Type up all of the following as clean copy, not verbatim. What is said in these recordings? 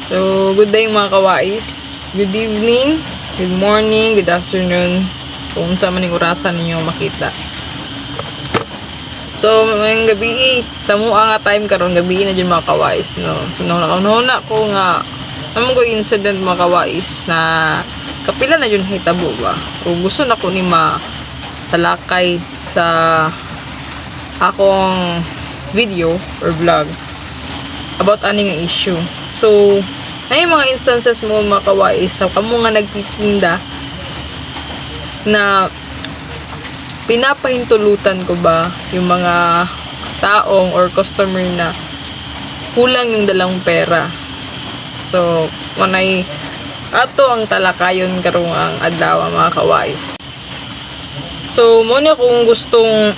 So, good day, mga kawais. Good evening, good morning, good afternoon. Kung unsa man ning orasan ninyo makita. So, ngayong gabi, sa mua nga time karon, gabi na jud, mga kawais, no. So, nahuna ko nga namo ko incident, mga kawais, na kapila na jud hitabo ba. O gusto na ko ni matalakay sa akong video or vlog about ani nga issue. So, ay mga instances mo, mga kawais, sa kamo nga nagtitinda na pinapahintulutan ko ba yung mga taong or customer na kulang yung dalang pera. So, manay ato ang talakayon karong ang adlaw, mga kawais. So, mao na kung gustong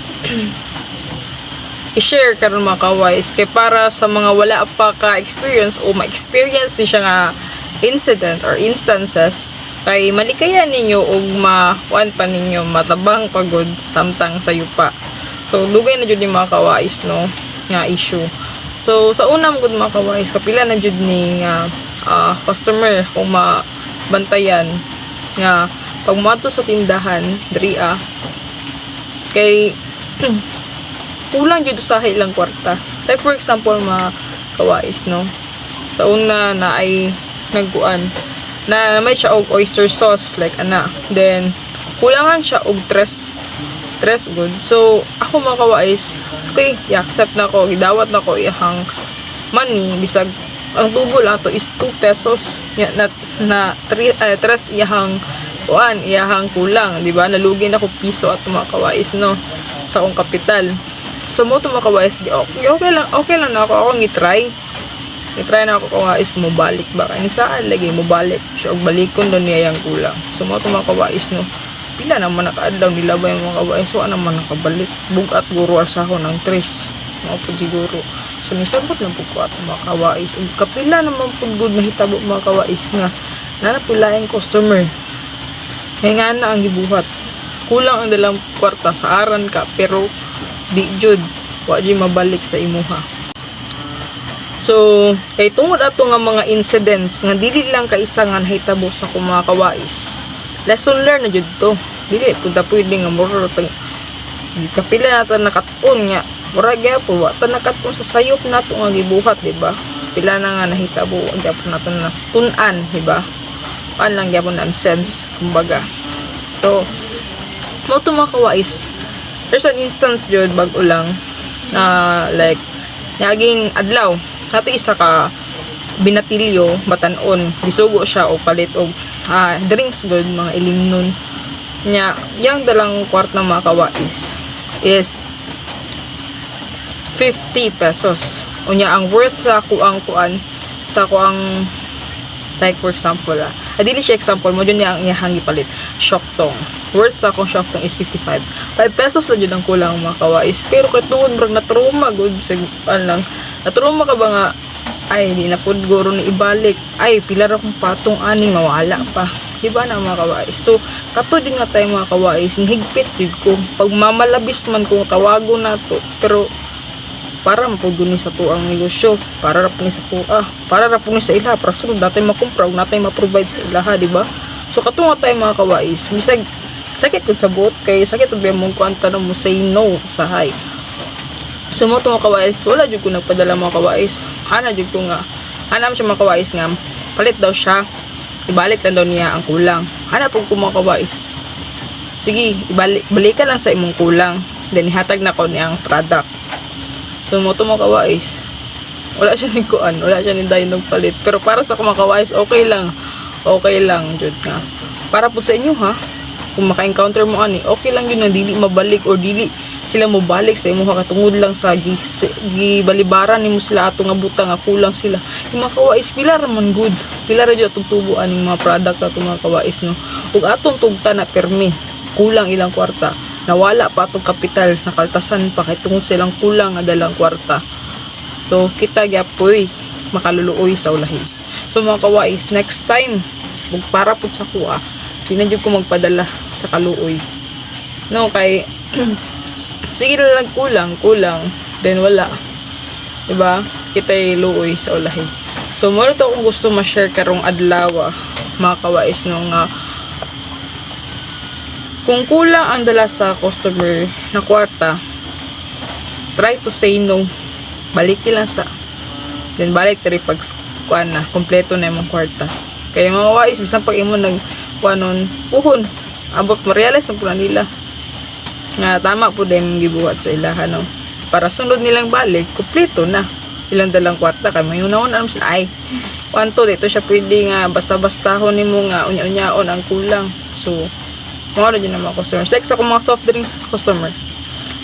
i-share karon, mga kawais, kay para sa mga wala pa ka-experience o ma-experience ni siya nga incident or instances, kay malikayan ninyo og ma-kuan pa ninyo, matabang pagod samtang sayo pa. So dugay na jud ni, mga kawais, no, nga issue. So sa una gud, mga kawais, kapila na jud ni nga customer kung mabantayan nga pag moadto sa tindahan diri kay kulang jud sa ilang kwarta. Like for example, mga kawais, no, sa una na ay nagkuan na may siya og oyster sauce, like ana, then kulangan siya og tres tres good. So ako, mga kawais, okay, i-accept na ko, gidawat na ko iyang money bisag ang tubo lang to is 2 pesos ya, na na 3 tres iyahang kuan, iyahang kulang, di ba? Nalugi na ko piso at, mga kawais, no, sa akong kapital. So mo to, mga kawais, okay, okay lang na ako akong i-try. I-try na ako kung is mobalik ba kay ni saan lagi mobalik siya og balikon doon niya yung kulang. So mo to, mga kawais, no, pila naman nakaadlaw nila ba yung mga kawais, wa naman nakabalik. Bugat guro sa ako ng tres mao pud siguro. So nisabot na pud ko ato, mga kawais, ug kapila naman pud gud nahitabo, mga kawais, nga naa na laing customer ngay nga na ang gibuhat, kulang ang dalang kwarta, sa aran ka, pero di jud, wa jud mabalik sa imuha. So, kay tungod ato nga mga incidents nga dili lang kaisa nga nahitabo sa akong, mga kawais. Lesson learned na jud to. Dili pud ta pwede nga mura tag kapila na ta nakat-on nga mura gyapon wa ta nakat-on sa sayop nato nga gibuhat, di ba? Pila na nga nahitabo, wa gyapon nato na tun-an, di ba? Kuan lang gyapon nonsense kumbaga. So, mo to, mga kawais. There's an instance jud bag-o lang na like naging adlaw nato isa ka binatilyo, batan-on, gisugo siya og palit og drinks gud, mga ilimnon nya. Yang dalang kwarta, mga kawais, is 50 pesos. Unya ang worth sa kuang kuan sa kuang, like for example, dili siya example mo jud niya, ang iyahang gipalit Sioktong, worth sa akong Sioktong is 55. 5 pesos lang jud ang kulang, mga kawais, pero kay tungod murag na trauma gud sa an lang, na trauma ka ba nga ay di na pud guro ni ibalik, ay pila ra kong patong ani, mawala pa, di ba na, mga kawais? So kato din nga tayo, mga kawais, higpit jud ko pag mamalabis man kung tawagon nato, pero para mapud ni sa tuang negosyo, para ra pud ni sa tua, para ra pud ni sa ila, para sunod natay makumpra ug natay ma-provide sa ilaha, di ba? So kato nga tayo, mga kawais, bisag sakit gud sa buot, kay sakit ug mong kuan tanong mo say no sa hay. So mo to, mga kawais, wala jud ko nagpadala, mga kawais. Ana jud ko nga. Ana man siya, mga kawais, nga palit daw siya. Ibalik lang daw niya ang kulang. Ana pud ko, mga kawais. Sige, ibalik balikan lang sa imong kulang. Then ihatag na ko niya ang product. So mo to, mga kawais. Wala siya ni kuan, wala siya ni dayon palit. Pero para sa mga kawais, okay lang. Okay lang jud nga. Para pud sa inyo ha, kung maka-encounter mo ani, okay lang yun na dili mabalik or dili sila mobalik sa imo katungod lang sa gibalibaran nimo sila ato nga butang nga kulang sila. Yung mga kawais, pila ra man good. Pila ra jud atong tubo aning mga product ato, mga kawais, no. Ug atong tugta na permi kulang ilang kwarta. Nawala pa atong kapital, nakaltasan pa kay tungod silang kulang nga dalang kwarta. So kita gyapoy makaluluoy sa ulahi. So mga kawais, next time ug para pud sa kuha, di na jud ko magpadala sa kaluoy. No, kay sige na lang kulang, kulang, then wala. Diba? Kita'y luoy sa ulahi. So mao to akong gusto ma-share karong adlaw, mga kawais, no, nga kung kulang ang dala sa customer na kwarta, try to say no. Balik lang sa. Then balik diri pag kuan na, kompleto na imong kwarta. Kaya, mga kawais, bisan pag imo nag kuanon, puhon, abot mo-realize na pud na nila nga tama pud imong gibuhat sa ilaha, no? Para sunod nilang balik, kompleto na ilang dalang kwarta, kay may unahon alam sila, ay, kwanto dito siya, pwede nga basta-basta nimo nga unya-unyaon ang kulang. So mga ano mga customers, like sa akong mga soft drinks customer,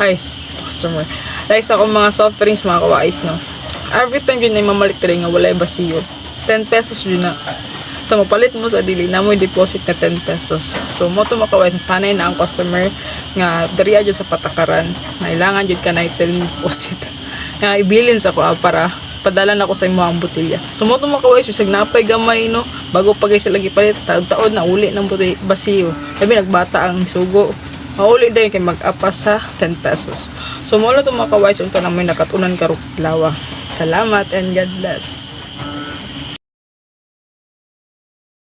ay, customer, like sa akong mga soft drinks, mga kawais, no, every time yun ay mamalik diri nga walay basiyo, 10 pesos yun na. Sa mopalit mo sa dili na mo deposit na 10 pesos. So mao to, mga kawais, nasanay na ang customer nga diri jud sa patakaran kailangan jud ka na 10 deposit nga ibilin sa ko para padala na ko sa imo ang botelya. So mao to, mga kawais, bisag napay gamay, no, bago pa gay sila gipalit, taod-taod na uli ng bote basiyo. Labi nagbata ang sugo. Mauli din kay mag-apas sa 10 pesos. So mao to, mga kawais, unta na may nakatunan karong adlaw. Salamat and God bless.